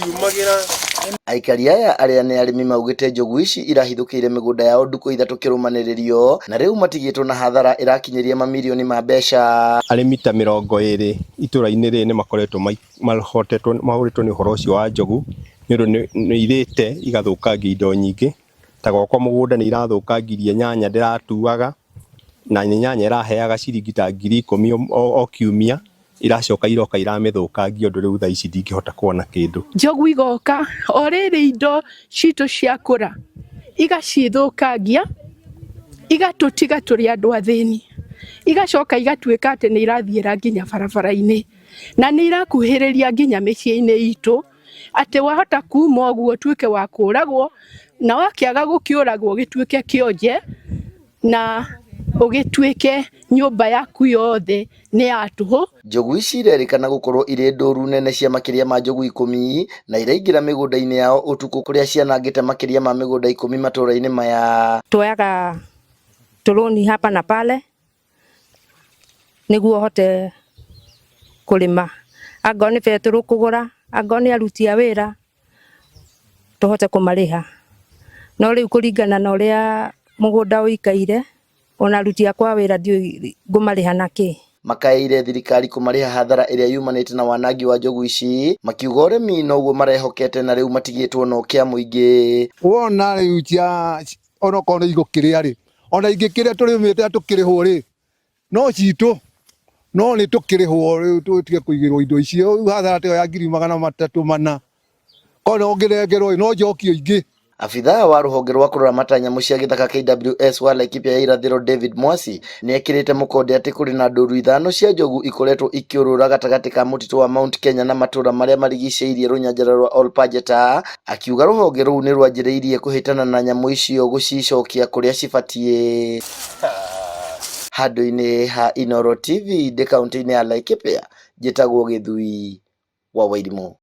Itiumagĩra. Aikari aya arĩa nĩ arĩmi maugĩte njogu ici irahithũkĩire mĩgũnda yao ndukũ ithatũ kĩrũmanĩrĩrio na rĩu matigĩtwo na hathara ĩrakinyĩria mamirioni ma mbeca. Arĩmi ta 20 itũra-inĩ rĩrĩ nĩ makoretwo mahotetwo mahũrĩtwo nĩ ũhoro ũcio wa njogu nĩ ũndũ nĩ irĩte igathũkangia indo nyingĩ. Ta gwakwa mũgũnda nĩ irathũkangirie nyanya ndĩratuaga na nĩ nyanya ĩraheaga ciringi ta 10,000 o kiumia. Iracoka iroka iramĩthũkangia ũndũ rĩu thaa ici ndingĩhota kuona kĩndũ. Njogu igoka o rĩrĩ indo citũ ciakũra igacithũkangia igatũtiga tũrĩ andũ athĩni, igacoka igatuĩka atĩ nĩ irathiĩra nginya barabara-inĩ na nĩ irakuhĩrĩria nginya mĩciĩ-inĩ itũ, atĩ wahota kuma ũguo ũtuĩke wa kũragwo na wakĩaga gũkĩũragwo ũgĩtuĩke kĩonje na ũgĩtuĩke nyũmba yaku yothe nĩ ya tũhũ. Njogu ici irerĩkana gũkorwo irĩ ndũru nene cia makĩria ma njogu 10 na iraingĩra mĩgũnda-inĩ yao ũtukũ kũrĩa cianangĩte makĩria ma mĩgũnda 10 matũra-inĩ maya. Tuoyaga tũrũni hapa na pale nĩguo hote kũrĩma, angorwo nĩ betũrũ kũgũra, angorwo nĩ aruti a wĩra tũhote kũmarĩha. No rĩu kũringana na ũrĩa mũgũnda ũikaire, ona aruti akwa a wĩra ndiũĩ ngũmarĩha na kĩ. Makaĩire thirikari kũmarĩha hathara ĩrĩa yumanĩte na wanangi wa njogu ici, makiuga ũrĩmi noguo marehokete na rĩu matigĩtwo na ũkĩa mũingĩ. Wona rĩu cia onokorwo nĩ igũkĩrĩa rĩ, ona ingĩkĩrĩa tũrĩmĩte tũkĩrĩhwo rĩ, no citũ no nĩ tũkĩrĩhwo rĩu tũtige kũigĩrwo indo icio. Rĩu hathara ta ĩyo ya 304,000 korwo no ngĩnengerwo no njokio ingĩ. Abithaa wa rũhonge rwa kũramata nyamũ cia gĩthaka KWS wa Laikipia ya irathĩro David Mwasi nĩekĩrĩte mũkonde atĩ kũrĩ na ndũru ithano cia njogu ikoretwo ikĩũrũra gatagatĩ ka mũtitũ wa Mount Kenya na matũra marĩa marigicĩirie rũnyanjara rwa Olpajeta, akiuga rũhonge rũu nĩ rwanjĩrĩirie kũhĩtana na nyamũ icio gũcicokia kũrĩa cibatiĩ. Handũ-inĩ ha Inooro TV ndĩ kaũntĩ-inĩ ya Laikipia, njĩtagwo Gĩthui wa Wairimũ.